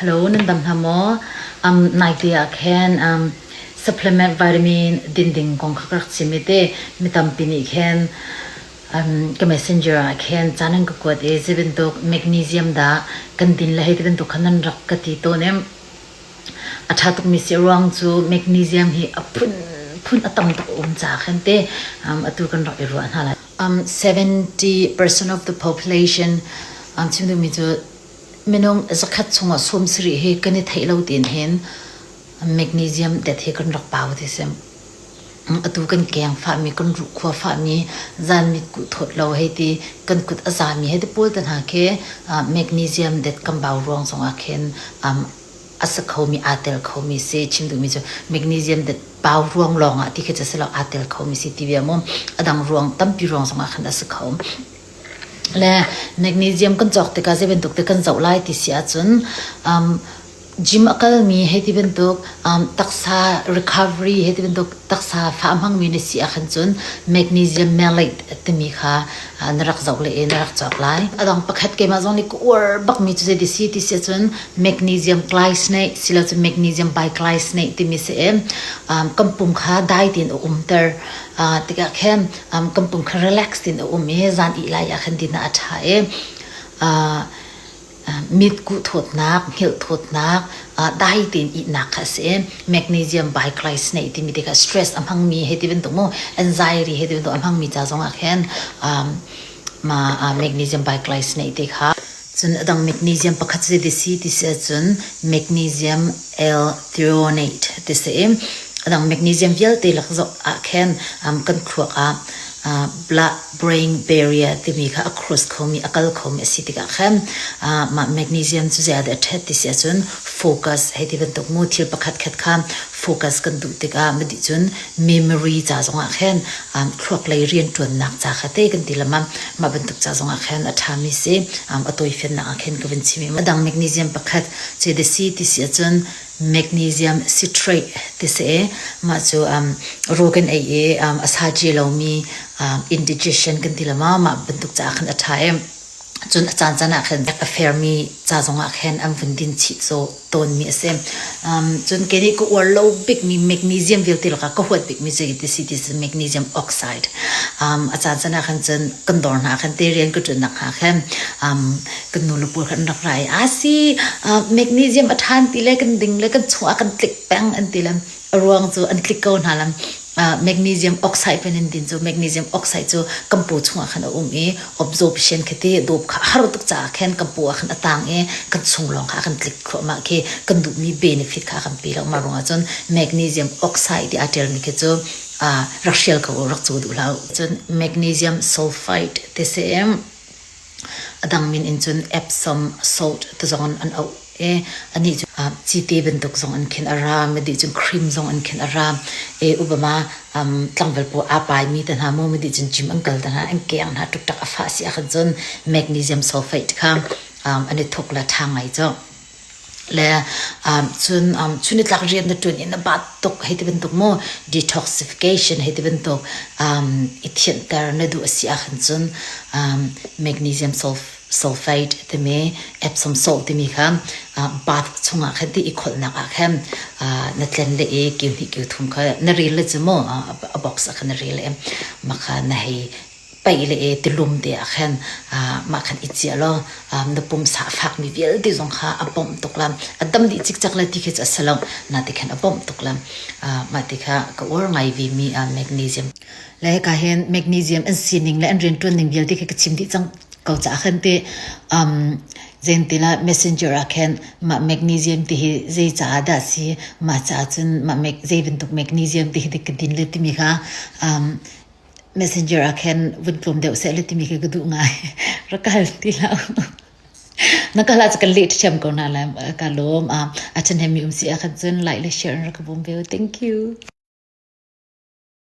Hello, nan dam hna maw? Um, naite ah khan um, supplement vitamin din ding kong kha ka rak chim i te mi tampi nih khan um, ka messenger ah khan ca nan ka kuat i zei bantuk magnesium dah kan din le hei ti bantuk khan nan rak ka ti tawn i a ṭha tukmi si ruang cu magnesium hi a phunphun a tam tuk a um caah khan te um, atu kan rak i ruah hna lai. Um, 70% of the population um, chim duhmi cu Minung zakhat chungah 70 hi kan i theih lo tiin hin magnesium det hi kan rak pau ti si. Atu kan keng fahmi, kan ruhkhua fahmi, zan mitkuh thawt lo hei ti, kan kut a zami hei ti pawl te hna khi magnesium det kan bau ruang zongah khin a si khomi, aa tel khomi si. Chim duhmi cu magnesium det pau ruang lawngah ti khi cu si lo, aa tel khomi si ti bia mu. A dang ruang tampi ruang zongah khan a si kho. Le magnesium kan cawk tikah zei bantuk te kan zoh lai ti si ahcun um, gym a kalmi hei ti bantuk um, taksa recovery hei ti bantuk taksa fa hmangmi na si ahkhan cun magnesium malate timi kha uh, na rak zoh le na rak cawk lai. A dang pakhat keimah zong nih ka uar bakmi cu zei ti si ti si ahcun magnesium glycinate silo cun magnesium biglycinate timi si i um, kan pum kha dai tein a umter. Uh, tikah khin um, kan pum kha relax tin a um i zan ih lai ah khan din ah a ṭha i uh, mit kuh thawtnak, hngilh thawtnak, uh, dai tein ihnak kha a si. Magnesium biglycinate timi te kha stress a hmangmi hei ti bantuk mu anxiety hei ti bantuk a hmangmi ca zongah khin um, ma uh, magnesium biglycinate te kha Cun a dang magnesium pakhat cu ti si ti si ahcun magnesium L-threonate ti si i a dang magnesium vialte lak zoh ah khin um, kan thluak ah uh, blood brain barrier timi kha a cross khomi a kal khomi a si tikah khan uh, mah magnesium cu zeiah dah a ṭhat ti si ahcun focus hei ti bantuk mu thil pakhat khat kha focus kan duh tikah ma dih cun memory ca zongah khin um, thluak lei rianṭuannak ca kha te kan ti lamam mah bantuk ca zongah khan a ṭhami si um, a tawifiannak ah khin ka vun chim i a dang magnesium pakhat cu the si ti si ahcun magnesium citrate ti si i mah cu um, raw kan ei i um, a sa ci lomi um, indigestion kan ti lama mah bantuk caah khan a ṭha i Cun a caancaan ah khan a fermi ca zongah khan an vun din chih tawnmi a si. Um, cun kei nih ka uar lo bikmi magnesium vialte lakah ka huat bikmi cu ti si ti si magnesium oxide. Um, a caancaan ah khan cun kan dawr hna khan te rian ka ṭuannak hna khan um, kan nu le pawl khan an rak ra i a si uh, magnesium a ṭhan ti le kan ding le kan chungah kan tlik peng an ti le a ruang cu an tlik ko hna lam magnesium oxide pen in din cu magnesium oxide cu kan paw chungah khan a um i absorption khi ti dawp kha har tuk caah khan kan paw ah khan a tang i kan chung lawng kha kan tlik thluahmah khi kan duhmi benefit kha kan pe lo mah ruangah cun magnesium oxide ti aa ṭialmi khi cu rak hrial ko rak caw duh hlah cun magnesium sulfide ti si A dang min in cun Epsom salt ti zong in an auh i anih cu cite bantuk zong in khin a ra, midih cun cream zong in khin a ra. I Obama um, tlangval pawl aa paimi te hna mu midih cun gym an kal te hna, an keng hna ṭukṭak a fah si ahkhan cun magnesium sulfate kha um, an i thuk le ṭha ngai cu. Le um, cun um, chunitlak rian na ṭuan i na bat tuk hei ti bantuk mu detoxification hei ti bantuk um, i thianhter na duh a si ahkhan cun um, magnesium sulfate timi Epsom salt timi kha uh, bath chungah khan ti i kholhnak ah khan uh, na tlen le i kiu hnih kiu thum kha na ril le cu mu uh, a box ah khan na ril le mah kha na hei paih le e tilum te ah khan mah khan i ciah law na pumsa a fakmi vialte zong kha a bawmh tuk la a dam dih cikcek le ti khi cu a si lo na ti khan a bawmh tuk la mah ti kha ka uar ngai ve mi magnesium le hika hin magnesium an sining le an rianṭuan ning vialte khi ka chim dih cang ko caah khan ti um zentila messenger ah khan mah magnesium ti hi zei caah dah si mah caah cun mah zei bantuk magnesium ti hi dik ka din le timi kha um Messenger ah khin vun tlawm deuh seh le timi khi ka duh ngai. Rak ka hal ti hlah. Na ka hlah cu kan leh ṭhiam ko hna lai. Ka lawm. A ṭhahnemmi um si ahkhan cun like le share in rak ka bawm ve. Thank you.